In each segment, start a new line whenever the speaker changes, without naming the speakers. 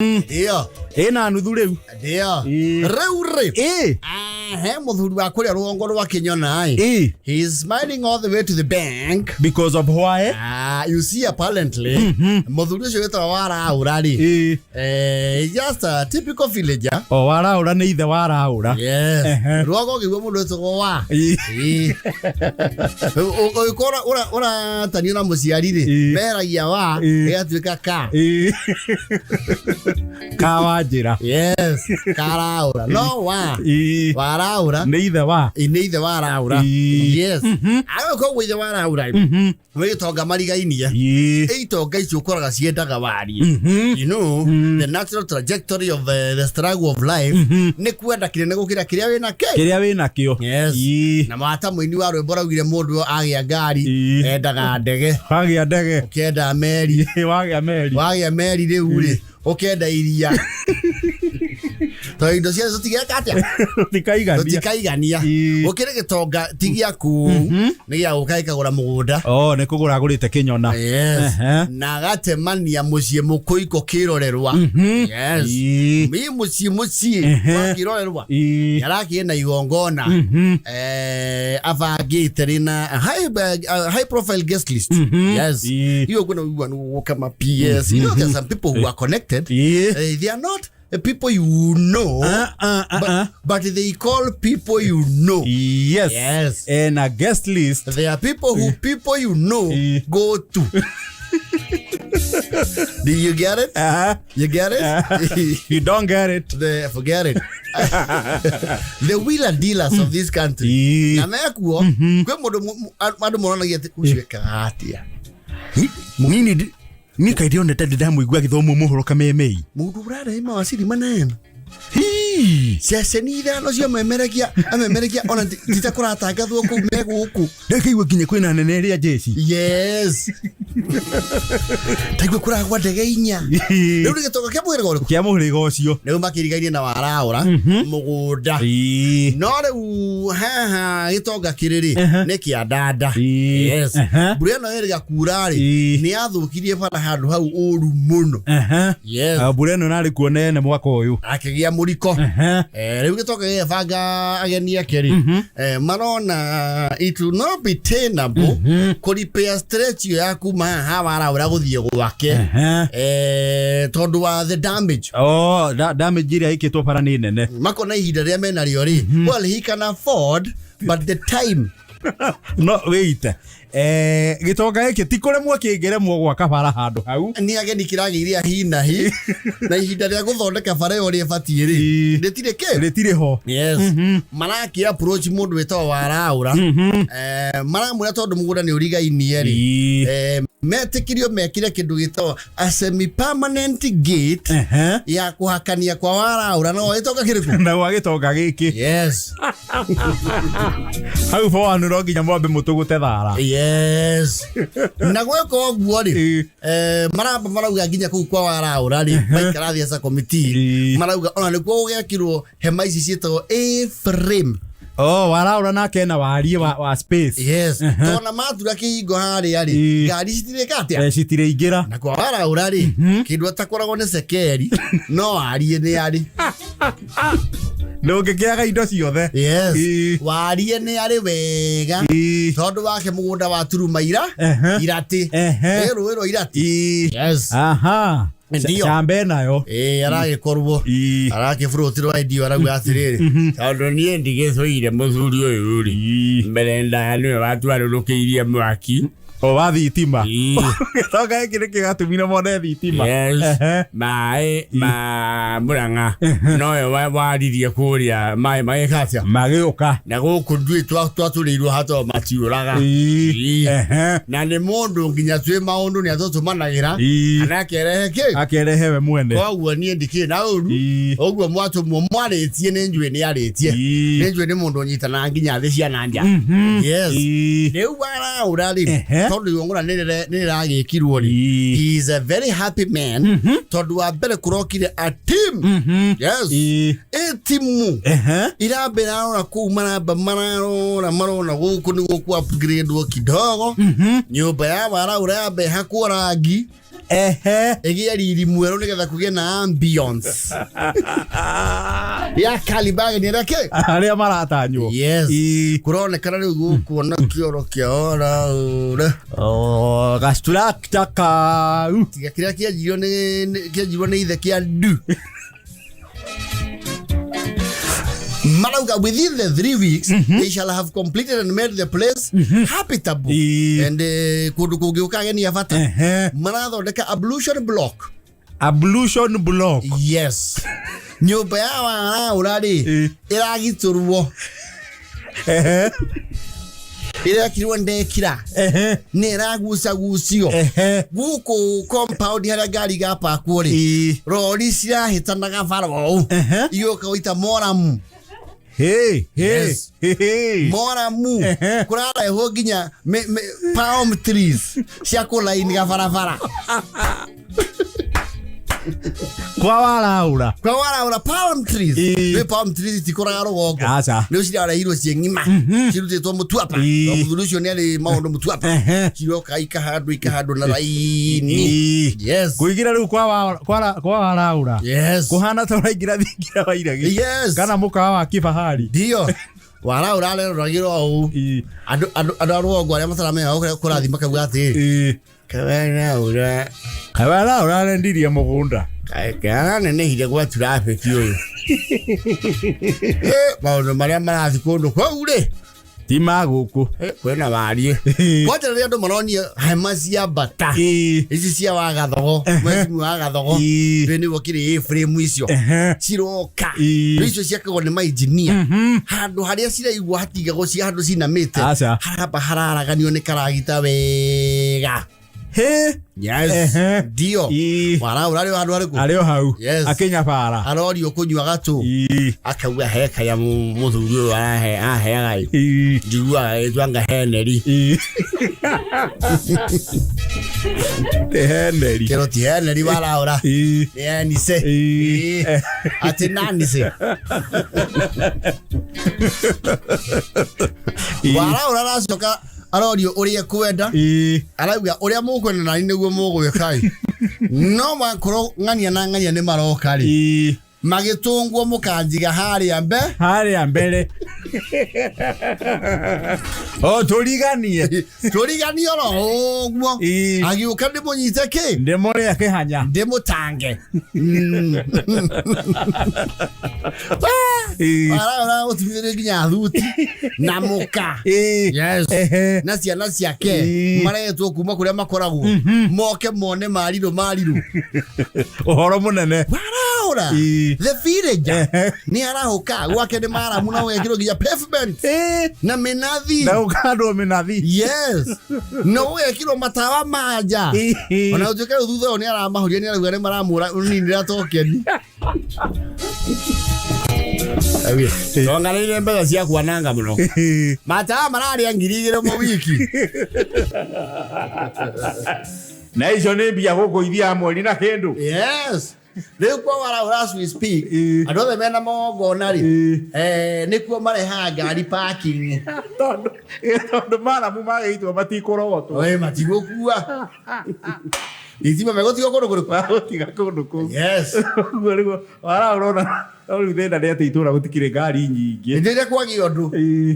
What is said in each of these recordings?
Ndio.
Ĩna nuthu rĩu.
Ndio.
Ĩĩ.
Rĩu rĩ.
Ĩĩ.
Ah, he mũthuri wa kũrĩa rũgongo rwa Kĩnyona ĩ.
Ĩĩ.
He is smiling all the way to the bank.
Because of why?
Ah, you see apparently mũthuri ũcio wĩtagwo Waraũra rĩ.
Ĩĩ.
Eh, just a typical villager.
O waraũra nĩ ithe waraũra.
Yes.
Ehe.
Rũgongo ngĩigua mũndũ wĩtagwo wa.
Ĩĩ.
Ĩĩ. Ũgĩkorwo ũratanio na mũciari rĩ,
Ĩĩ.
meragia wa
Ĩĩ.
ĩgatuĩka ka.
Ĩĩ. Ka wa njĩra.
Yes, karaũra. No wa.
Ĩĩ.
Waraũra.
Nĩ ithe wa.
Ĩ, nĩ ithe waraũra.
Ĩĩ.
Yes. Agĩũka ũguo ithe waraũra. Nĩ gĩtonga marigainie.
Ĩĩ.
Ĩ itonga icio ũkoraga ciendaga warie. You know, the natural trajectory of the struggle of life nĩ kwenda kĩnene gũkĩra kĩrĩa wĩna kĩ.
Kĩrĩa wĩ nakĩo.
Yes.
Ĩĩ.
Na mata mũini wa rwĩmbo raugire mũndũ agĩa ngari
Ĩĩ.
endaga ndege,
Wagĩa ndege.
ũkenda meri,
Ĩĩ, wagĩa meri.
wagĩa meri rĩu rĩ ũkenda iria. Tondũ indo ciothe tũtigeka atĩa?
Tũtikaigania.
Tũtikaigania.
Ĩĩ.
Gũkĩrĩ gĩtonga ti gĩaku nĩ gĩa gũka gĩkagũra mũgũnda.
Oh, nĩ kũgũra agũrĩte kĩnyona.
Yes.
Ehe.
Na agatemania mũciĩ mũkũiko kĩrorerwa. Yes.
Ĩĩ.
Mi mũciĩ mũciĩ
Ehe.
wa kĩrorerwa.
Ĩĩ.
Arakĩĩ na igongona abangĩte rĩna high profile guest list. Yes.
Ĩĩ.
Hiyo kuna wigua nĩ kama PS. You know there are some people who are connected.
Ĩĩ.
They are not people you know.
Ah, ah, ah,
but,
ah.
but they call people you know.
Yes.
Yes.
And a guest list.
There are people who people you know
Eh.
go to. Do you get it?
Uh-huh.
You get it?
You don't get it.
Forget it. The wheeler dealers of this country.
Ĩĩ.
Na mekuo kwĩ mũndũ andũ moronagia atĩ ũcio ekaga atĩa.
Nini ni kaĩ ndĩronete ndĩramũigua agĩthomwo mohoro kamemei.
Mũndũ ũrarehe mawaciri manene.
Hii.
Ceceni ithano cia memerekia amemerekia ona ti ta kũratangathwo kũu me gũkũ.
Ndakaigua nginya kwĩna nene ĩrĩa jeshi.
Yes. Taigua kũragwa ndege inya. Rĩu nĩ gĩtonga kĩa mũhĩrĩga ũrĩkũ?
Kĩa mũhĩrĩga ũcio.
Rĩu makĩrigainie na waraũra mũgũnda.
Ĩĩ.
No rĩu haha gĩtonga kĩrĩ rĩ nĩ kĩa ndanda.
Ĩĩ.
Yes.
Aha.
Mbura ĩno ĩrĩga kura rĩ
Ĩĩ.
nĩ yathũkirie bara handũ hau ũru mũno.
Aha.
Yes.
Ah, mbura ĩno narĩ kuo nene mwaka ũyũ.
Akĩgĩa mũriko.
Aha.
Rĩu gĩtonga gĩgĩbanga ageni ake rĩ marona it will not be tenable kũripĩa stretch ĩyo ya kuma haha waraũra gũthiĩ gwake.
Aha.
Tondũ wa the damage.
Oh, damage ĩrĩa ĩkĩtwo bara nĩ nene.
Makona ihinda rĩrĩa menarĩo rĩ, well, he can afford, but the time.
No wait. Gĩtonga gĩkĩ ti kũremwo kĩngĩremwo gwaka bara handũ hau.
Nĩ ageni kĩragĩire hinahi na ihinda rĩa gũthondeka bara ĩyo ũrĩa ĩbatiĩ rĩ
Ĩĩ.
rĩtirĩ kĩ.
Rĩtirĩ ho.
Yes. Marakĩ approach mũndũ wĩtagwo waraũra, maramwĩra tondũ mũgũnda nĩ ũrigainie rĩ,
Ĩĩ.
Metĩkirio mekire kĩndũ gĩtagwo a semi permanent gate
Ehe.
ya kũhakania kwa waraũra no gĩtonga kĩrĩkũ.
Na gwa gĩtonga gĩkĩ.
Yes.
Hau bowanu no nginya mwambe mũtũgũte thara.
Yes. Na gwĩka ũguo rĩ,
Ĩĩ.
Maramba marauga nginya kũu kwa waraũra rĩ maikara thĩ as a committee,
Ĩĩ.
marauga ona nĩkuo gũgekirwo hema ici ciĩtagwo A-frame.
Oh, waraũra nake ena wariĩ wa space.
Yes. Tona matura kĩhingo harĩa rĩ,
Ĩĩ.
ngari citirĩka atĩa?
Citirĩingĩra.
Na kwa waraũra rĩ, kĩndũ atakoragwo nĩ cekeri no wariĩ nĩ arĩ.
Ndũngĩkĩaga indo ciothe.
Yes.
Ĩĩ.
Wariĩ nĩ arĩ wega.
Ĩĩ.
Tondũ wake mũgũnda wa turuma ira
Ehe.
iratĩ.
Ehe.
Ĩ rũĩ rwa iratĩ.
Ĩĩ.
Yes.
Aha.
Ndio.
Cambe nayo.
Ĩĩ aragĩkorwo
Ĩĩ.
arakĩbũrũtirwo ndio arauga atĩrĩrĩ, tondũ niĩ ndigĩcũire mũthuri ũyũ rĩ,
Ĩĩ.
mbere ndaya nĩwe watwarũrũkĩirie mwaki.
O wa thitima.
Ĩĩ.
Gĩtonga gĩkĩ nĩkĩo gĩatũmire mone thitima.
Yes.
Ehe.
Maĩ ma Mũrang'a nowe waririe kũrĩa maĩ magĩka atĩa
Magĩũka.
Na gũkũ nduĩ twatũrĩirwo hato matiũraga.
Ĩĩ.
Ĩĩ.
Ehe.
Na nĩ mũndũ nginya twĩ maũndũ nĩ atũtũmanagĩra
Ĩĩ.
kana akerehe kĩ.
Akerehe we mwene.
Koguo niĩ ndikĩrĩ na ũru.
Ĩĩ.
Ũguo mwatũmwo mwarĩtie nĩ njuĩ nĩ arĩtie.
Ĩĩ.
Nĩ njuĩ nĩ mũndũ ũnyitanaga nginya thĩ cia na nja. Yes.
Ĩĩ.
Rĩu waraũra rĩ,
Ehe.
tondũ igongona nĩ rĩragĩkirwo rĩ,
Ĩĩ.
he is a very happy man tondũ wa mbere kũrokire a team. Yes.
Ĩĩ.
Ĩ timu
Ehe.
iramba irarora kũu, maramba mararora marona gũkũ nĩ gũkũ upgrade kidogo, nyũmba ya waraũra yamba ĩhakwo rangi.
Ehe.
Ĩgĩe riri mwerũ nĩgetha kũgĩe na ambience ya Kalibag nĩ reke.
Arĩa maratanywo.
Yes.
Ii.
Kũronekana rĩu gũkuona kĩoro kĩa oraũra.
Oh, gastructure kau.
Tiga kĩrĩa kĩanjirio kĩanjirio nĩ ithe kĩa ndu. Marauga within the 3 weeks they shall have completed and made the place habitable and kũndũ kũngĩũka ageni a bata. Marathondeka ablution block.
Ablution block.
Yes, nyũmba ya waraũra rĩ, ĩragitũrwo, ĩrekirwo ndekira, nĩ ĩragucagucio gũkũ compound harĩa ngari igapakwo rĩ, rori cirahĩtanaga bara ũũ, igĩũka gũita moramu.
Hey, hey.
Yes.
Hey, hey.
Moramu. Kũrarehwo nginya palm trees cia kũlainiga barabara.
Kwa waraura.
Kwa waraura, palm trees. Nĩ palm trees itikũraga rũgongo.
Aca.
Nĩ cirarehirwo ciĩ ng'ima, cirutĩtwo mũtuapa. Mũthuri ũcio nĩ arĩ maũndũ mũtuapa. Ciroka ikahandwo, ikahandwo na raini. Yes.
Kũingĩra rĩu kwa waraura.
Yes.
Kũhana ta ũraingĩra thingira wa iregi.
Yes.
Kana mũkawa wa kifahari.
Ndio waraura areroragĩra ũũ. Andũ a rũgongo arĩa mataramenya ũrĩa kũrathiĩ makauga atĩrĩ, kawaraura.
Waraura arendirie mũgũnda.
Karanenehire gwa traffic ũyũ. Maũndũ marĩa marathiĩ kũndũ kũu rĩ,
Ti ma gũkũ.
Kwĩna wariĩ kwanja rĩrĩa andũ maronio hema cia mbata ici cia wagathogo, mwecimu wa gathogo. Rĩ nĩguo kĩrĩ frame icio ciroka. Rĩu icio ciakagwo nĩ mainjinia, handũ harĩa ciraigwo hatigagwo cia handũ cinamĩte.
Aca.
Haramba hararaganio nĩ karagita wega.
He.
Yes. Ndio. Waraura rĩ handũ harĩkũ?
Arĩ o hau.
Yes.
Akĩnyabara.
Arorio kũnyua gatũ, akauga he kaya mũthuri ũyũ arahe aheaga ĩ, njiguaga gĩtwanga heneri.
Ti heneri.
Kĩro ti heneri waraũra, nĩ enise. Atĩ nanise waraũra aracoka arorio ũrĩa kwenda. Arauga ũrĩa mũkwenda nani nĩguo mũgwĩka ĩ, no makorwo ng'ania na ng'ania nĩ maroka rĩ, magĩtũngwo mũkanjiga harĩa mbe.
Harĩa mbere o tũriganie.
Tũriganie oro ũguo. Agĩũka ndĩmũnyite kĩ.
Ndĩmũrĩa kĩhanya.
Ndĩmũtange. Araura gũtumithĩrio nginya thuti na mũka. Yes. Na ciana ciake maretwo kuma kũrĩa makoragwo moke mone marirũ marirũ.
Ũhoro mũnene.
Waraura the villager nĩ arahũka gwake nĩ maramu na wekĩrwo nginya pavement na mĩnathi.
Na ũkandwo mĩnathi.
Yes, na ũgekĩrwo matawa manja, ona gũtuĩka rĩu thutha ũyũ nĩ aramahuria, nĩ arauga nĩ maramũra ninĩra tokeni tonganĩire mbeca cia kuananga mũno, matawa mararĩa 2000 mo wiki.
Na icio nĩ mbia gũkũ ithiaga mweri na kĩndũ.
Yes, rĩu kwa waraura as we speak, andũ othe mena magongona rĩ, nĩkuo marehaga ngari parking.
Tondũ maramu magĩitwo matikũrogotwo.
We matigũkua itima, megũtiga kũndũ kũrĩkũ?
Magũtiga kũndũ kũu.
Yes.
Ũguo nĩguo waraura ona no rĩu thĩna nĩ atĩ itũra gũtikĩrĩ ngari nyingĩ.
Hĩndĩ ĩrĩa kwagĩa ũndũ,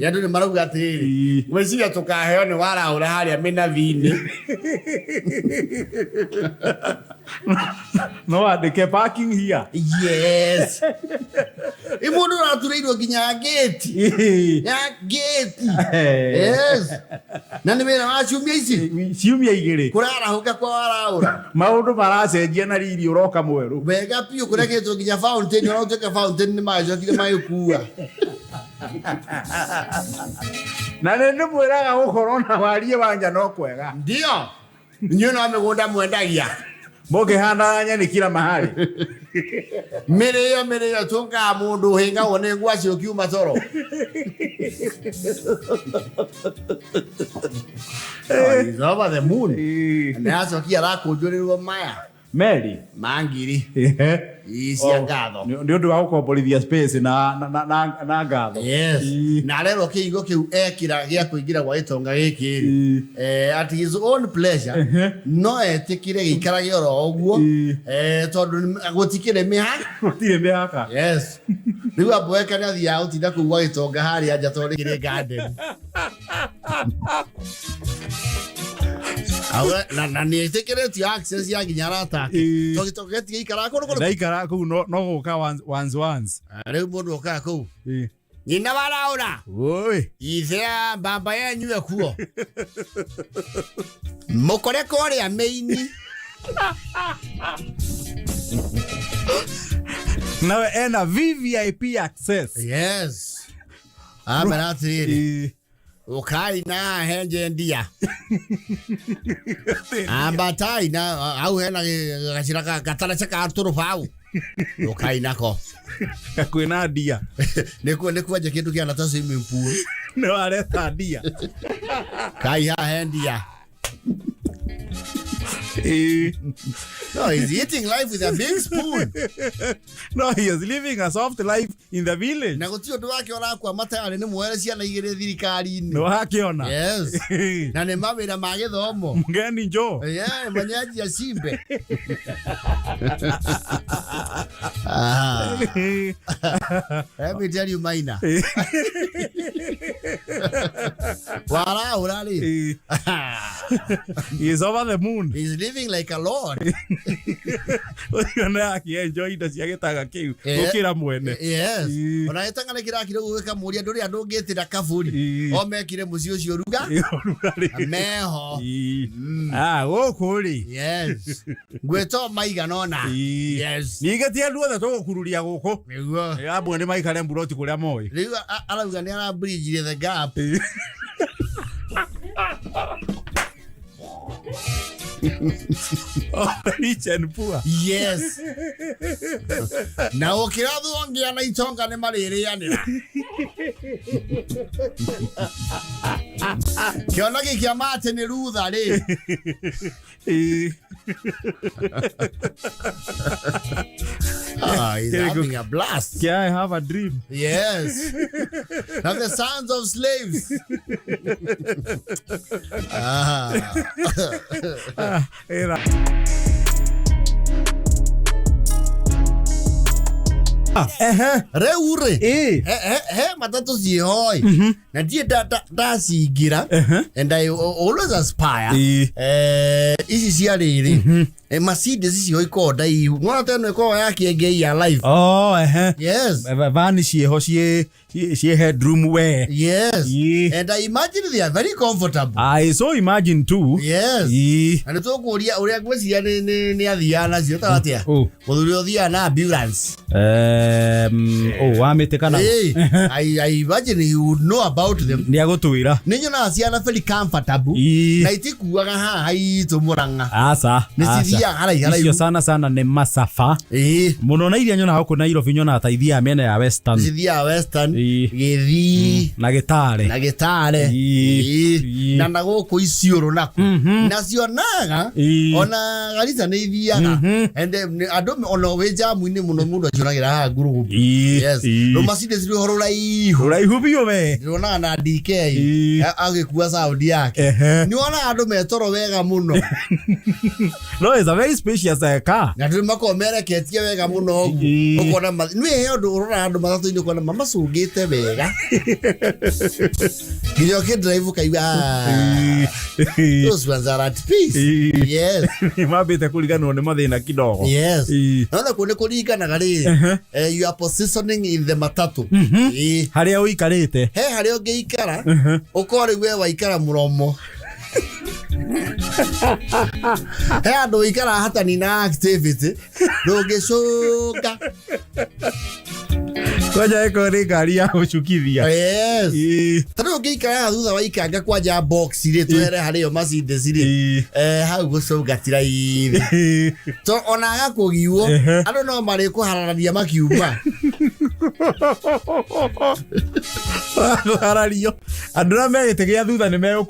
andũ nĩ marauga atĩrĩrĩ, gwĩciria tũkaheo nĩ waraũra harĩa mĩnathi-inĩ.
No wandĩke parking here.
Yes, ĩ mũndũ ũraturĩirwo nginya ngĩti ya ngĩti. Yes, na nĩ wĩra wa ciumia ici.
Ciumia 2.
Kũrarahũka kwa waraũra.
Maũndũ maracenjia na riri ũroka mwerũ.
Wega biũ, kũreketwo nginya fountain, ona gũtuĩka fountain nĩ magĩcokire magĩkua.
Na nĩ ndĩmwĩraga gũkorwo na wariĩ wa nja no kwega.
Ndio, inyuĩ no mĩgũnda mwendagia.
Mũkĩhandaga nyeni kila mahali.
Mĩrĩo mĩrĩo tũngaga mũndũ ũhĩngagwo nĩ ngwaci ũkiuma toro. Oh, he's over the moon. Nĩ acokia arakũnjũrĩrwo maya.
Meri
Mangiri
Ehe.
Ii cia ngatho.
Nĩ ũndũ wa gũkomborithia space na ngatho.
Yes.
Ii.
Na arerwo kĩigo kĩu ekĩra gĩa kũingĩra gwa gĩtonga gĩkĩ rĩ,
Ii.
at his own pleasure
Ehe.
no etĩkĩre gĩikarage oro ũguo,
Ii.
tondũ gũtikĩrĩ mĩha.
Gũtirĩ mĩhaka.
Yes, rĩu amboeka nĩ athiaga gũtinda kũu gwa gĩtonga harĩa nja tondũ kĩrĩ garden. Na nĩ ĩtĩkĩrĩtio access ya nginya arata ake,
Ii.
tondũ gĩtonga gĩtigĩikaraga kũndũ kũrĩkũ.
Ndaikara kũu no gũka once once once.
Rĩu mũndũ okaga kũu,
Ii.
nyina waraũra,
Oi.
ithe mbamba yenyu ekuo, mũkore kũrĩa mĩini.
Nawe ena VVIP access.
Yes, amera atĩrĩrĩ,
Ii.
ũkai na henje ndia, ambatai na hau hena gacĩra gataraca ka tũrũbaũ, ũkai nako.
Kwĩna ndia.
Nĩkuo nĩkwenja kĩndũ kĩana ta swimming pool.
Nĩ wareta ndia.
Kai haha he ndia.
Ii.
No, he's eating life with a big spoon.
No, he is living a soft life in the village.
Na gũtirĩ ũndũ wake ũrakua matayarĩ nĩ muoere ciana igĩrĩ thirikari-inĩ.
Nĩ wakĩona.
Yes, na nĩ mawĩra ma gĩthomo.
Mgeni njoo.
Yeah, mwenyeji acimbe. Ah, let me tell you, Maina. Waraura rĩ.
Ii. He is over the moon.
He's living like a lord.
Ũcio nĩ akĩenjoy indo cia gĩtanga kĩu
Eh.
gũkĩra mwene.
Yes.
Ii.
Ona gĩtanga nĩ kĩrakire ũguo gĩkamũria ndũrĩ andũ ũngĩtĩra kaburi.
Ii.
O mekire mũciĩ ũcio ruga.
Ũrugarĩ.
Meho.
Ii. Ah, gũkũ rĩ.
Yes. Ngwĩto maigana ũna.
Ii.
Yes.
Ningĩ ti andũ othe tũgũkururia gũkũ.
Nĩguo.
Amwe nĩ maikare mburoti kũrĩa moĩ.
Rĩu arauga nĩ arabridgire the gap.
Rich and poor.
Yes, na gũkĩra thongia na itonga nĩ marĩrĩanĩra kĩonagi kĩa Martin Luther rĩ.
Ii.
Ah, he's
Kĩrĩkũ?
having a blast.
Can I have a dream?
Yes, now the sons of slaves, ah.
Ah, ĩra. Ah, ehe.
Rĩu rĩ,
Ĩ.
he matatũ ciĩhoi na ndiĩ ndacingĩra and I always aspire.
Ĩ.
Ici cia rĩrĩ, Mercedes icio ikoragwo ndaihu, nona ta ĩno ĩkoragwo ya kĩengei ya life.
Oh, ehe.
Yes.
Vani ciĩho ciĩ headroom we.
Yes.
Ĩ.
And I imagine they are very comfortable.
I so imagine too.
Yes.
Ĩ.
Na nĩ tũkũria ũrĩa ngwĩciria nĩ athiaga nacio ta atĩa,
Oh.
mũthuri ũthiaga na ambulance.
Oh, wamĩte kana?
Hey, I imagine he would know about them.
Nĩ agũtwĩra.
Nĩ nyonaga ciana very comfortable
Ĩ.
na itikuaga haha itũ Mũrang'a.
Aca.
Nĩ cithiaga haraihu haraihu.
Icio sana sana nĩ macaba.
Ĩĩ.
Mũno na iria nyonaga gũkũ Nairobi nyonaga ta ithiaga mĩena ya Western.
Cithiaga Western,
Ĩ.
Gĩthii
Na gĩtare.
na Gĩtare.
Ĩ.
Ĩ.
Ĩ.
Na gũkũ Isiũrũ naku nacionaga
Ĩ.
ona Garissa nĩ ithiaga. And andũ ona wĩ jamu-inĩ mũno mũndũ acionagĩra haha ngurugu.
Ĩ.
Yes.
Ĩ.
Rĩu Mercedes rĩho rũraihu.
Rũraihu biũ we.
Ndĩronaga na DK
Ĩ.
agĩkua sound yake.
Ehe.
Nĩ wonaga andũ metoro wega mũno.
No, it's a very spacious car.
Na andũ makoragwo mereketie wega mũno ũguo.
Ĩ.
Ũkona nĩ he ũndũ ũroraga andũ matatũ-inĩ ũkona mamacũngĩte wega nginya ũkĩdrive ũkaigua, "Ah, those ones are at peace."
Ĩ.
Yes.
Mambĩte kũriganĩrwo nĩ mathĩna kidogo.
Yes.
Ĩ.
Naona kuo nĩ kũringanaga rĩ, you are positioning in the matatu. Ĩ.
Harĩa ũikarĩte.
He harĩa ũngĩikara ũkorwo rĩu we waikara mũromo, he andũ ũikara hatani na activity ndũngĩcũnga.
Kwanja ĩkorwo nĩ ngari ya gũcukithia.
Yes.
Ĩ.
Ta rĩu ũngĩikara haha thutha wa ikanga kwanja box rĩ, twehere harĩ ĩyo Mercedes rĩ,
Ĩ.
hau gũcũnga ti raithi.
Ĩ.
To ona agakũgiwo
Ehe.
andũ no marĩkũhararania makiuma.
Harario andå arä a me gä tä gä a thutha nä megå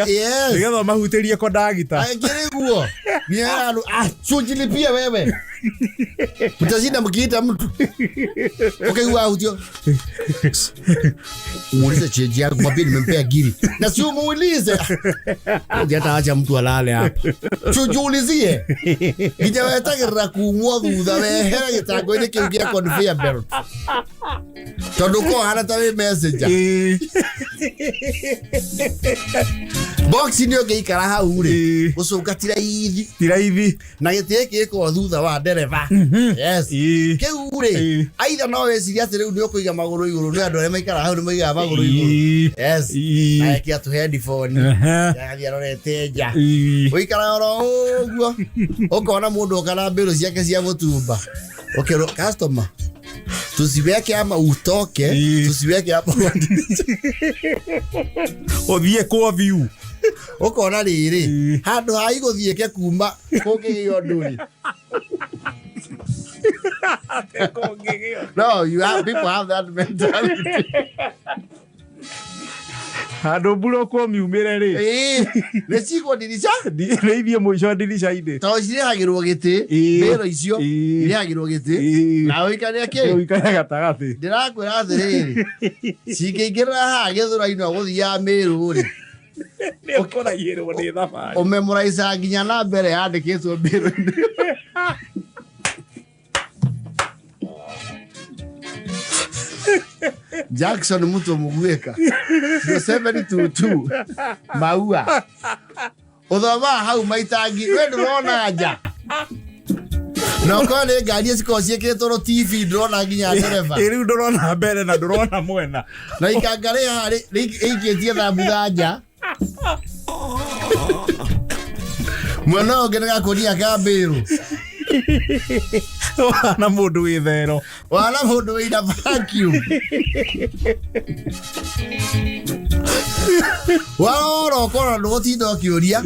Yes.
nä getha mahutä rie kondagita.
Akiri guo ni andå ah, sujilipia wewe, mtashinda mkiita mtu ukaigua ahutio, muulize change yangu, mwambie nimempea giri na si umuulize. Hata acha mtu alale hapa, tujiulizie nginya wetagĩrĩra kumwo thutha wehere gĩtango-inĩ kĩu gĩa conveyor belt tondũ ko hana ta wĩ messenger box nĩ ũngĩikara hau rĩ, gũcũnga ti raithi.
Ti raithi.
Na gĩtĩ gĩkĩ gĩkoragwo thutha wa ndereba, yes. Kĩu rĩ, aitha no wĩcirie atĩ rĩu nĩ ũkũiga magũrũ igũrũ, nĩ andũ arĩa maikaraga hau nĩ maigaga magũrũ igũrũ, yes, na ekĩra tũ headphone, agathiĩ arorete nja, ũikaraga oro ũguo ũkona mũndũ oka na mbĩrũ ciake cia mũtumba, ũkerwo, "Customer, tusiweke ama utoke." Tusiweke hapo.
Å thiä kwa view.
Ũkona rĩrĩ, handũ ha igũthiĩke kuma kũngĩgĩa ũndũ rĩ. No, you have, people have that mentality.
Handå mburokwo miumä re rä.
Ĩĩ, nĩ cigwo ndirica.
Nä ithiä må ico ndirica-inä.
Tondũ cirĩhagĩrwo gĩtĩ. Mbĩro icio irĩhagĩrwo gĩtĩ na ũikare kĩ.
Ũikare gatagatĩ.
Ndĩrakwĩra atĩrĩrĩ, cingĩingĩrĩra haha gĩthũra-inĩ ũgũthiaga Mĩrũ rĩ,
Nä å kåraihä rwo nä thabarä.
Ũmemoraicaga nginya namba ĩrĩa yandĩkĩtwo mbĩrũ-inĩ. Jackson Muto Muguĩka 0722 Maua, ũthomaga hau maitangi we ndũrona nja, na okorwo nĩ ngari cikoragwo ciĩkĩrĩtwo rũ TV ndũrona nginya ndereba.
Ä rä u ndå rona mbere na ndå rona mwena.
Na ikanga rĩ haha rĩikĩtie thambutha nja, mwena ũyũ ũngĩ nĩ gakũnia ka mbĩrũ.
Wana må ndå wä thero.
Wana mũndũ wĩna vacuum warora ũkona ndũgũtinda ũkĩũria,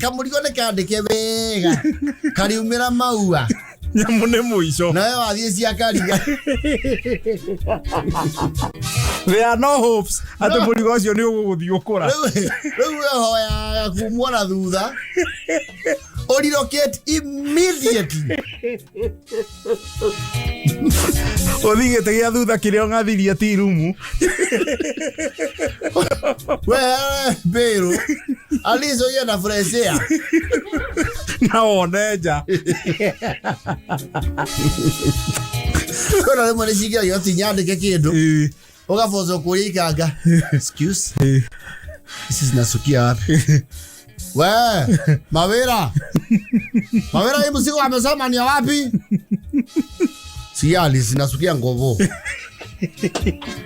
kamũrigo nĩ kandĩke wega kariumĩra maua.
Nyamå nä må ico.
Nawe wathiĩ cia kariga.
There are no hopes atä må rigo å cio nä å gå gå thiä å kå ra.
Rĩu wehoyaga kumwo na thutha ũrelocate immediately.
Å thiä gä tä gä a thutha kä rä a å ng'athirie ti rumu.
We mbĩrũ at least ũgĩe na fresh air.
Na wone nja.
Kwĩna rĩmwe nĩ cingĩragio ti nyandĩke kĩndũ, ũgabocwo kũrĩa ikanga, "Excuse, ici zinasukia wapi?" We mawĩra, mawĩra, hii mzigo amesema ni ya wapi? Siali zinasukia ngovo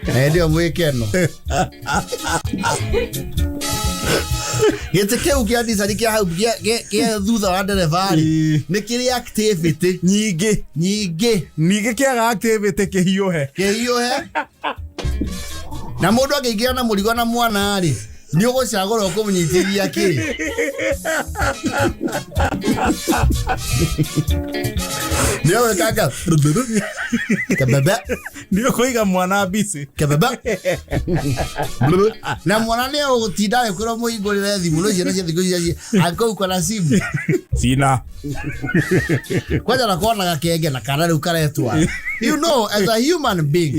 na ndio mwĩkeno gĩtĩ kĩu kĩa ndicari kĩa hau kĩa thutha wa nderebarĩ nĩ kĩrĩ activity
nyingä.
Nyingĩ.
Ningä kä aga activity kä hiå he.
Kĩhiũhe, na mũndũ angĩingĩra na mũrigo na mwana rĩ, nĩ ũgũcagũra ũkũmũnyitithia kĩ. Nĩ ũgwĩkanga kebebe.
Nä å kå iga mwana mbicä.
Kebebe, na mwana nĩ ũgũtinda agĩkwĩra mũhingũrĩre thimũ, no ciana cia thikũ ici angĩkorwo uko na simu.
Sina.
Kwanja nakona gakenge na kana rĩu karetwara, you know, as a human being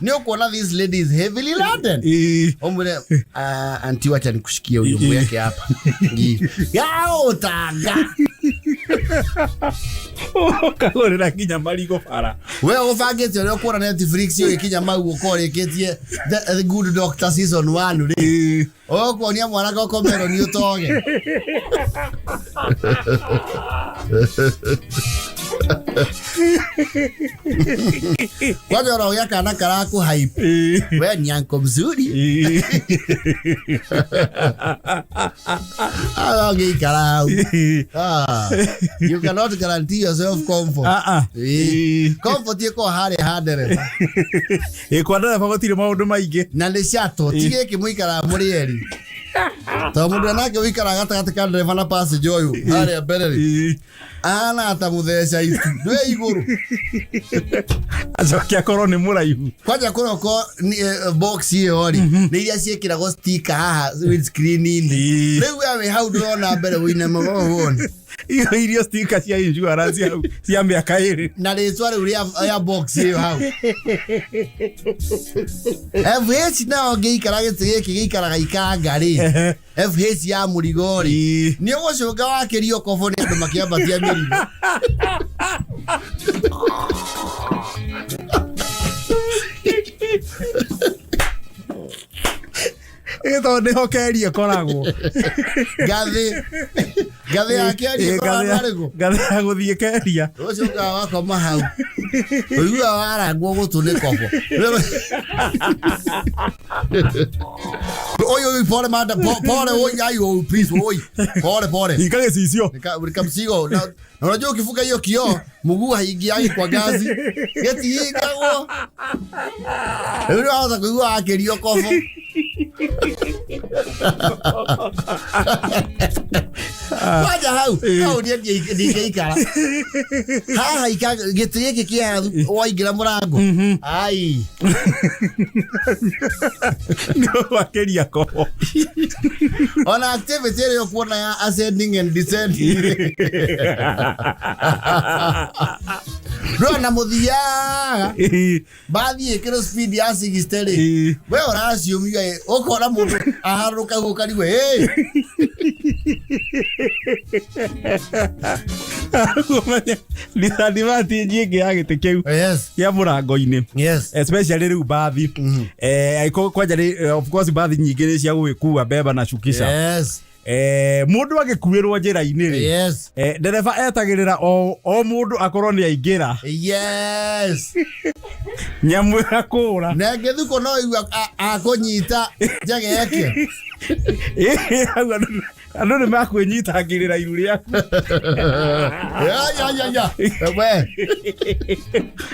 nĩ ũkuona this lady is heavily laden, umwire, "Anti, wacha nikushikie huyo, mweke hapa." Gautanga.
Ũkagũrĩra nginya marigo bara.
We ũbangĩte ũrĩa ũkuona Netflix ũgĩkinya mau ũkorwo ũrĩkĩtie The Good Doctor season 1 rĩ, ũkuonia mwana kokomero nĩ ũtoge. Kwanja ora ũgĩa kana karakũ hype, "We ni anko mzuri." Ũngĩikara hau. Ah, you cannot guarantee yourself comfort. Comfort ĩkorwo harĩa ha ndereba.
Ä kwa ndereba gå tirä maå ndå maingä.
Na nĩ catũ ti gĩkĩ mũikaraga mũrĩ erĩ. Tondũ mũndũ nake ũikaraga gatagatĩ ka ndereba na passenger ũyũ harĩa mbere rĩ, ahana ta mũtheca itu ndwĩ igũrũ.
Acoke akorwo nĩ mũraihu.
Kwanja kũroko box ĩyo rĩ, nĩ iria ciĩkĩragwo sticker haha windscreen-inĩ. Rĩu we wĩ hau ndũrona mbere, wĩinamaga ũũ wone.
Iyo irio stika cia insurance hau cia mĩaka 2.
Na rĩtwa rĩu rĩa box ĩyo hau FH, nao ngĩikara gĩtĩ gĩkĩ gĩikaraga ikanga rĩ, FH ya mũrigo rĩ, nĩ ũgũcũnga wakĩrio kobo nĩ andũ makĩambatia mĩrigo.
Ĩ tondũ nĩho keria ĩkoragwo.
Ngathĩ ya kĩaria ĩkoragwo arĩkũ?
Ngathĩ ya gũthiĩ keria.
Ũcũnga wakoma hau, ũiguaga warangwo gũtũ nĩ kobo. Oi oi, pole mada, pole, oi ai, oi, please, oi, pole pole.
Ika gĩcicio.
Nikamsigo na unajua ukifunga hiyo kioo mguu haingiagi kwa ngazi, gĩtihingagwo. Rĩu nĩ wahota kũigua wakĩrio kobo. Kwanja hau hau niĩ ndingĩikara haha gĩtĩ gĩkĩ kĩa haha waingĩra mũrango, ai.
Nĩ wakĩria kobo.
Ona activity ĩrĩa ũkuona ya ascending and descending ndũrona mũthiaga bathi ĩkĩrwo speed ya 60 rĩ, we ũraciũmia ĩ, ũkona mũndũ aharũrũka gũkarigwe ĩ.
Disadvantage ĩngĩ ya gĩtĩ kĩu kĩa mũrango-inĩ, especially rĩu mbathi, kwanja of course mbathi nyingĩ nĩ cia gũgĩkua beba na shukisha. Mũndũ agĩkuĩrwo njĩra-inĩ rĩ, ndereba etagĩrĩra o mũndũ akorwo nĩ aingĩra, nyamũ ĩgakũra.
Na ngĩthukũ no igua akũnyita njegeke.
Ĩ, hau andũ nĩ makwĩnyitangĩrĩra iru rĩaku.
Ya ya ya ya we.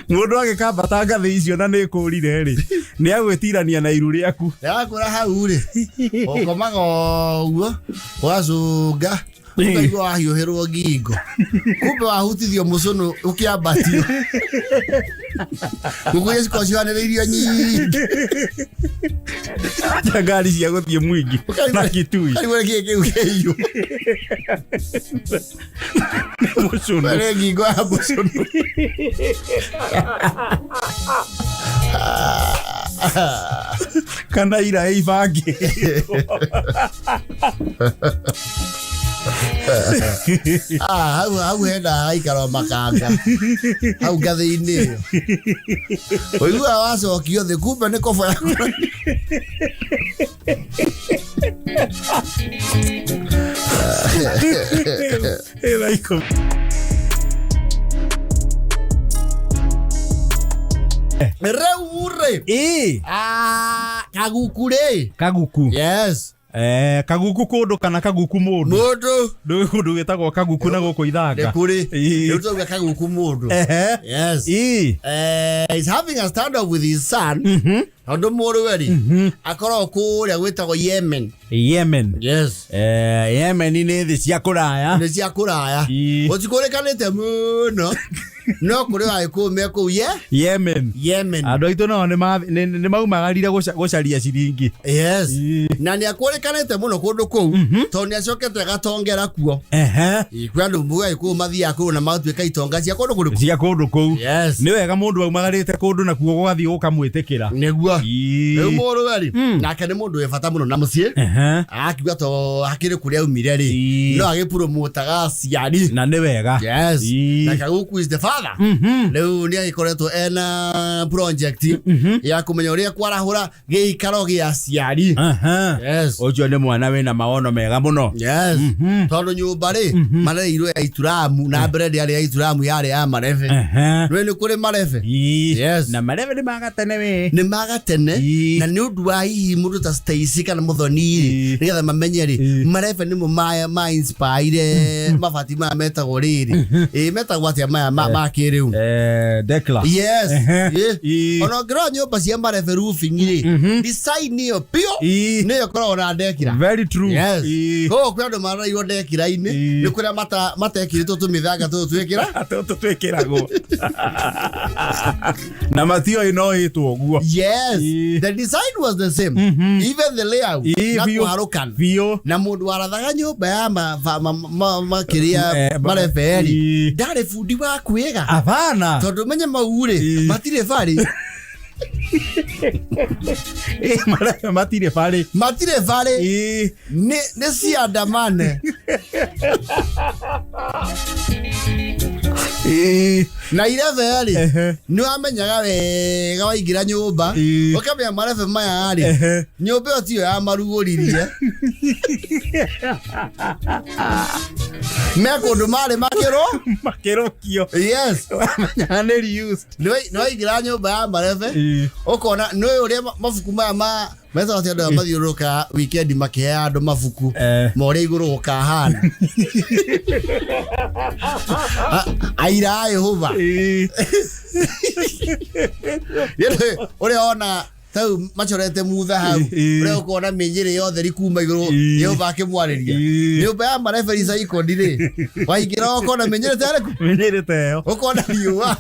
Mũndũ agĩkambata ngathĩ icio na nĩ kũrire rĩ, nĩ agwĩtirania na iru rĩaku.
Yakũra hau rĩ, ũkomaga ũguo ũgacũnga, ũkaigua wahiũhĩrwo ngingo, kumbe wahutithio mũcũnũ ũkĩambatio. Ngũkũ iria cikoragwo cihanĩrĩirio nyingĩ.
Cia ngari cia gũthiĩ mwingi na Kitui.
Karigwo nĩ kĩĩ kĩu kĩiyũ.
Mũcũnũ.
Nĩ ngingo ya mũcũnũ.
Kana ira ĩibangĩ.
Ah, hau hena hagaikara makanga hau ngathĩ-inĩ ĩyo, ũiguaga wacokio thĩ, kumbe nĩ kobo yaku.
Ĩna 10.
Rĩu rĩ, ah, kaguku rĩ.
Kaguku.
Yes.
Kaguku kũndũ kana kaguku mũndũ?
Mũndũ.
Ndũĩ kũndũ gwĩtagwo kaguku na gũkũ
nĩ
ithanga?
Kũrĩ. Rĩu tauga kaguku mũndũ. Yes. He's having a stand up with his son, tondũ mũrũwe rĩ, akoragwo kũrĩa gwĩtagwo Yemen.
Yemen.
Yes.
Yemen nĩ thĩ cia kũraya.
Nĩ cia kũraya. Gũtikũrĩkanĩte mũno, no kũrĩ agĩkũyũ me kũu ye
Yemen.
Yemen.
Andũ aitũ nao nĩ maumagarire gũcaria ciringi.
Yes. Na nĩ akũrĩkanĩte mũno kũndũ kũu, tondũ nĩ acokete agatongera kuo. Kwĩ andũ muga agĩkũyũ mathiaga kũu na magatuĩka itonga cia kũndũ kũrĩkũ?
Cia kũndũ kũu.
Yes.
Nĩ wega mũndũ aumagarĩte kũndũ nakuo gũgathiĩ gũkamwĩtĩkĩra.
Nĩguo. Rĩu mũrũwe rĩ, nake nĩ mũndũ wĩ bata mũno na mũciĩ, akiuga to hakĩrĩ kũrĩa aumire rĩ, no agĩpromotaga aciari.
Na nĩ wega.
Yes. Na Kaguku is the father. Rĩu nĩ agĩkoretwo ena project ya kũmenya ũrĩa kwarahũra gĩikaro gĩa aciari. Yes.
Ũcio nĩ mwana wĩna mawono mega mũno.
Yes, tondũ nyũmba rĩ, marereirwo ya Ituramu, na mbere ndĩarĩ ya Ituramu, yarĩ ya marebe. Rĩu nĩ kũrĩ marebe. Yes.
Na marebe nĩ magatene we.
Nĩ magatene. Na nĩ ũndũ wa hihi mũndũ ta Stacy kana Mũthoni rĩ, nĩgetha mamenye rĩ, marebe nĩmo ma inspire mabati maya metagwo rĩrĩ, ĩ metagwo atĩa maya ma ma kĩrĩu.
Dekla.
Yes.
Ĩĩ.
Ona ũngĩrora nyũmba cia marebe roofing rĩ, design ĩyo piũ nĩyo ĩkoragwo na ndekira.
Very true.
Yes. Koguo kwĩ andũ marairwo ndekira-inĩ nĩ kũrĩa matekĩrĩtwo tũmĩthanga tũtũ twĩkĩra.
Tũtũ twĩkĩragwo na matioĩ no ĩtwo ũguo.
Yes. The design was the same, even the layout na kũharũkana. Na mũndũ warathaga nyũmba ya makĩria mareberi ndarĩ bundi wa kwĩga.
Abana.
Tondũ menye mau rĩ, matirĩ barĩ.
Marebe matirĩ barĩ.
Matirĩ barĩ. Nĩ ciandamane. Na irebe rĩ, nĩ wamenyaga wega waingĩra nyũmba, ũkamenya marebe maya rĩ, nyũmba ĩyo tiyo ya marugũririe me kũndũ marĩ makĩrwo.
Makĩrũkio.
Yes.
Wamenyaga nĩ reused.
Nĩ waingĩra nyũmba ya marebe, ũkona nĩ ũrĩa mabuku maya ma metagwo atĩ andũ aya mathiũrũrũkaga weekend makĩheaga andũ mabuku ma ũrĩa igũrũ gũkahana. Aira a Yehova. Ũrĩa ona tau macorete mutha hau, ũrĩa ũkona mĩnyĩrĩ yothe ri kuma igũrũ, Yehova akĩmwarĩria. Nyũmba ya mareberi caikondi rĩ, waingĩra ũkona mĩnyĩrĩ ta ĩrĩkũ?
Mĩnyĩrĩ ta ĩyo.
Ũkona riũa.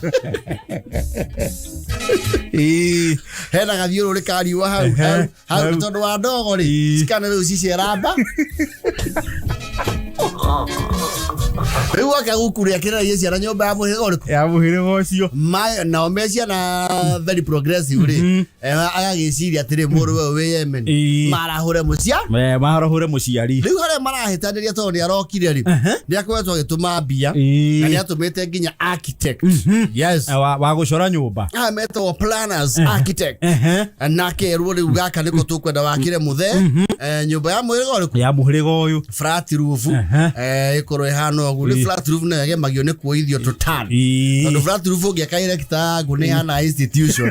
Hena gathiũrũrĩ ka riũa hau hau hau. Tondũ wa ndogo rĩ, cikana rĩu ciceramba rĩu akagukuria kĩraria ciana nyũmba ya mũhĩrĩga ũrĩkũ?
Ya mũhĩrĩga ũcio.
Nao me ciana very progressive rĩ, agagĩciria atĩrĩ, mũrũ we wĩ Yemen, marahũre mũcia.
Marahũre mũciari.
Rĩu harĩa marahĩtanĩria, tondũ nĩ arokire rĩ, nĩ akoretwo agĩtũma mbia na nĩ atũmĩte nginya architect. Yes.
Wa gũcora nyũmba.
Aya metagwo planners, architect, na akerwo rĩu gaka nĩko tũkwenda wakĩre mũthee, nyũmba ya mũhĩrĩga ũrĩkũ?
Ya mũhĩrĩga ũyũ.
Flat roof. Ĩkorwo ĩhana ũguo. Nĩ flat roof nayo ĩgemagio nĩ kuoithio tũtan, tondũ flat roof ũngĩaka ĩ rectangle nĩ ĩhana institution.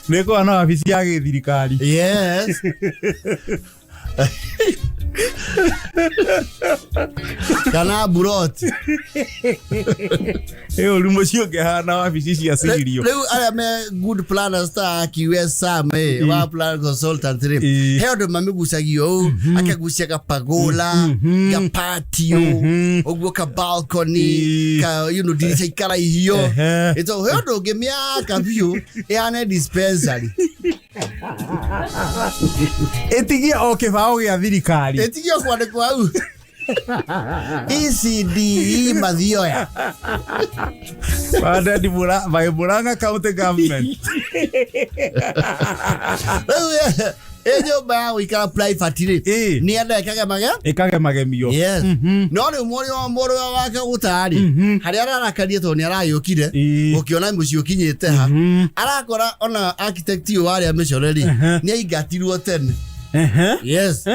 Nĩ kũhana wabici ya gĩthirikari.
Yes, kana buroti.
Ĩ ũru mũciĩ ũngĩhana wabici cia cirio.
Rĩu arĩa me good planners ta QS Sam, wa plan consultant rĩ, he ũndũ mamĩgucagio ũũ, akagucia gapagola, gapatio ũguo, ka balcony, ka ndirica ikaraihio. Ĩto he ũndũ ũngĩ mĩaka biũ ĩhane dispensary.
Ĩtigie o kĩbaũ gĩa thirikari.
Ĩtigio kwandĩkwo hau ECDE Mathioya.
Funded by Murang'a County Government.
Rĩu ĩ nyũmba ya gũikara private rĩ, nĩ enda ĩkagemage.
Ĩkagemagemio.
Yes. No rĩu mũrĩ wa mũrũ wake gũtarĩ harĩa ararakarie, tondũ nĩ aragĩũkire gũkĩona mũciĩ ũkinyĩte ha, arakora ona architect ũyũ warĩa mĩcore rĩ, nĩ aingatirwo tene. Yes.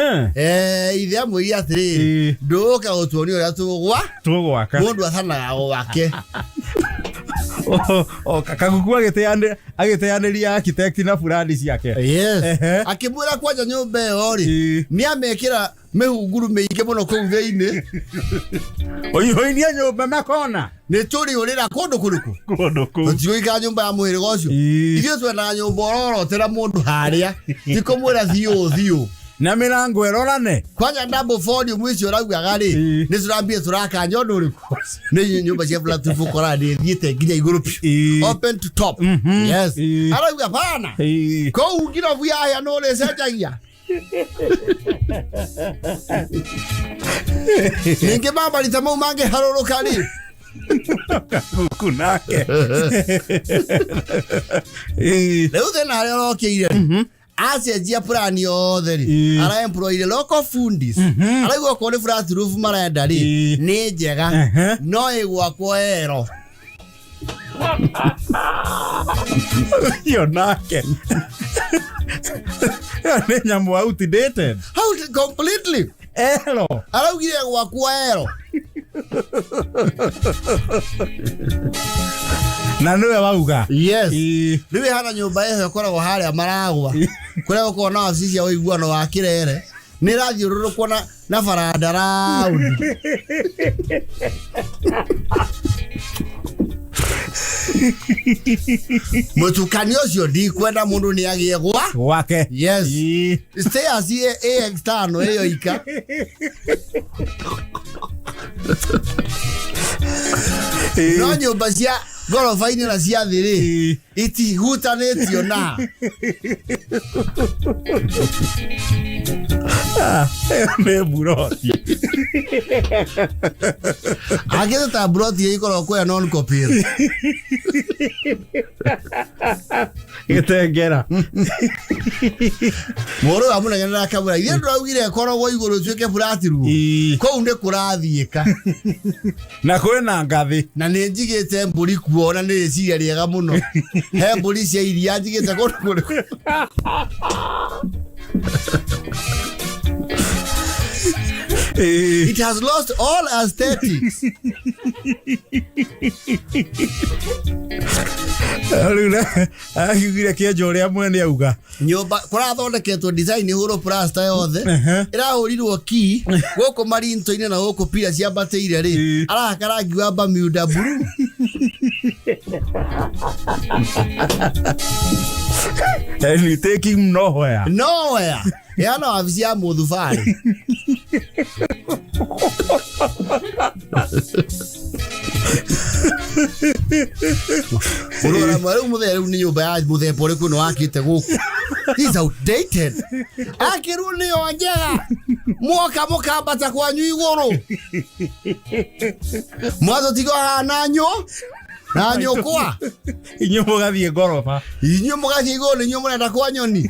Ithe amwĩrire atĩrĩrĩ, ndũũka gũtuonia ũrĩa tũgwa
Tũgwaka.
Mũndũ athanaga gwake.
O, Kaguku agĩteanĩria architect na burani ciake.
Yes. Akĩmwĩra kwanja nyũmba ĩyo rĩ, nĩ amekĩra mĩhunguru mĩingĩ mũno kũu thĩinĩ.
Ũihũirie nyũmba makona.
Nĩ tũrĩũrĩra kũndũ kũrĩkũ?
Kũndũ kũu.
Tũtigũikara nyũmba ya mũhĩrĩga ũcio. Ithuĩ twendaga nyũmba ũrorotera mũndũ harĩa, ti kũmwĩra thiũ thiũ.
Na mĩrango ĩrorane.
Kwanja double volume icio ũraugaga rĩ, nĩ tũrambie tũrakanja ũndũ ũrĩkũ? Nĩ nyũmba cia flat roof ũkoraga nĩ ĩthiĩte nginya igũrũ biũ, open to top. Yes. Arauga bana, kũu ngirobu yahĩa nũ ũrĩcenjagia. Ningĩ mamarita mau mangĩharũrũka rĩ,
Kaguku nake.
Rĩu thĩna harĩa ũrokĩire rĩ, acenjia plan yothe rĩ, araemployire local fundis. Araigua okorwo nĩ flat roof marenda rĩ, nĩ njega, no ĩgwakwo ero.
Ũcio nake. Ĩyo nĩ nyamũ outdated.
How completely.
Ero.
Araugire gwakwo ero.
Na nĩwe wauga.
Yes. Rĩu ĩhana nyũmba ĩyo ĩkoragwo harĩa maragwa, kũrĩa gũkoragwo na wabici cia ũiguano wa kĩrere. Nĩ ĩrathiũrũrũkwo na baranda raundi. Mũtukanio ũcio ndikwenda mũndũ nĩ agĩe gwa
Gwake.
Yes.
Ĩĩ.
Stairs ĩ external ĩyo ika.
Ĩĩ.
No nyũmba cia ngoroba-inĩ na cia thĩ rĩ,
Ĩĩ.
itihutanĩtio na
Ĩyo nĩ mburoti.
Angĩte ta mburoti iria ikoragwo kũrĩa non copil.
Gĩtengera.
Mũrũ wa mũnene akamwĩra ithuĩ ndũraugire ĩkoragwo igũrũ ĩtuĩke flat roof.
Ĩĩ.
Kũu nĩ kũrathiĩka.
Na kwĩna ngathĩ.
Na nĩ njigĩte mbũri kuo na nĩ rĩciria rĩega mũno. He mbũri cia iria njigĩte kũndũ kũrĩkũ.
Ĩĩ.
It has lost all aesthetics.
Rĩu akiugire kĩenja ũrĩa mwene auga.
Nyũmba kũrathondeketwo design hũrwo plaster yothe. Ĩrahũrirwo ki gũkũ marinto-inĩ na gũkũ pira ciambatĩire rĩ.
Ĩĩ.
Arahaka rangi wa Bermuda blue.
And you take him nowhere.
Nowhere. Ĩhana wabici ya mũthubarĩ. Ũrora rĩu mũthee rĩu nĩ nyũmba ya mũthemba ũrĩkũ ĩno wakĩte gũkũ. This is outdated. Akĩrwo nĩyo njega. Mwoka mũkambata kwanyu igũrũ. Mwatũtiga haha na nyũ na nyũkwa.
Inyuĩ mũgathiĩ ngoroba.
Inyuĩ mũgathiĩ igũrũ nĩ inyuĩ mũrenda kwa nyoni.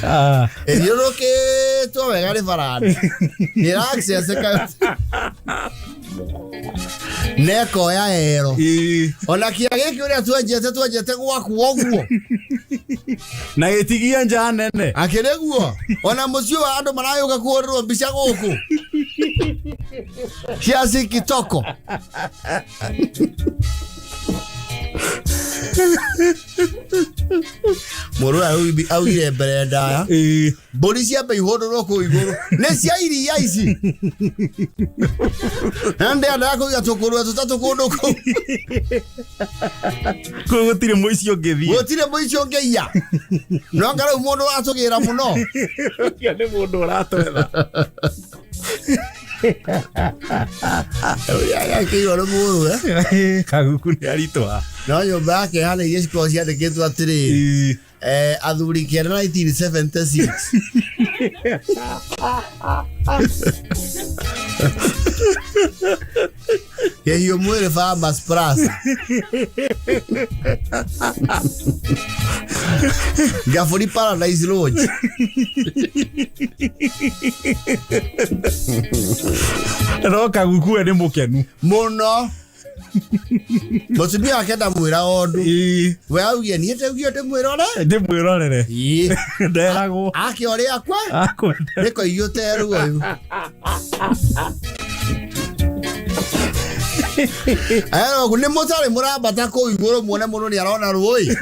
Ah.
Ĩthiũrũrũkĩtwo wega nĩ baranda. Nĩ ĩraccesseka. Na ĩkoya ero.
Ĩĩ.
Ona kĩa gĩkĩ ũrĩa twenjete gwaku ũguo.
Na gĩtigie nja nene.
Akĩrĩ guo. Ona mũciĩ wa andũ marayũka kũhũrĩrwo mbica gũkũ. Cia TikTok. Mũrũ ũyũ augire mbere ndaya.
Ĩĩ.
Mbũri ciambe ihũndũrwo kũu igũrũ. Nĩ cia iria ici. Na ndĩendaga kũiga tũkũrwe tũtatũ kũndũ kũu.
Kũu gũtirĩ mũici ũngĩthiĩ.
Gũtirĩ mũici ũngĩiya. No anga rĩu mũndũ ũratũgĩra mũno.
Ũcio nĩ mũndũ ũratwetha.
Akĩiywo nĩ mũrũwe.
Kaguku nĩ aritũha.
No nyũmba yake hana iria cikoragwo ciandĩkĩtwo atĩrĩrĩ.
Ĩĩ.
Athuri kenda 1976. Kĩhiũ mwĩrĩ Farmers Plaza. Ngaburi Paradise Lodge.
No Kaguku we nĩ mũkenu.
Mũno. Mũtumia wake ndamwĩra ũndũ.
Ĩĩ.
We augire niĩ ndaugire ndĩmwĩrore.
Ndĩmwĩrorere.
Ĩĩ.
Nderagwo.
Ake ũrĩa akwa.
Akwenda.
Nĩkoigio terwo ũyũ. Ero nĩ mũtarĩ mũrambata kũu igũrũ muone mũndũ nĩ arona rũĩ.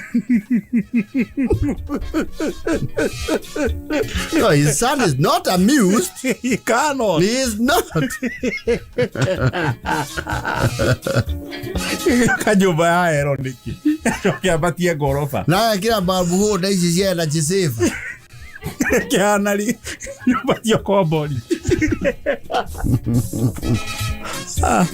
No, his son is not amused.
He cannot.
He is not.
Kanyũmba ya ero nĩkĩ? Coke ambatie ngoroba.
Na ekĩra balbu holder ici cia energy saver.
Kĩhana nyũmba cia kombori. Ah,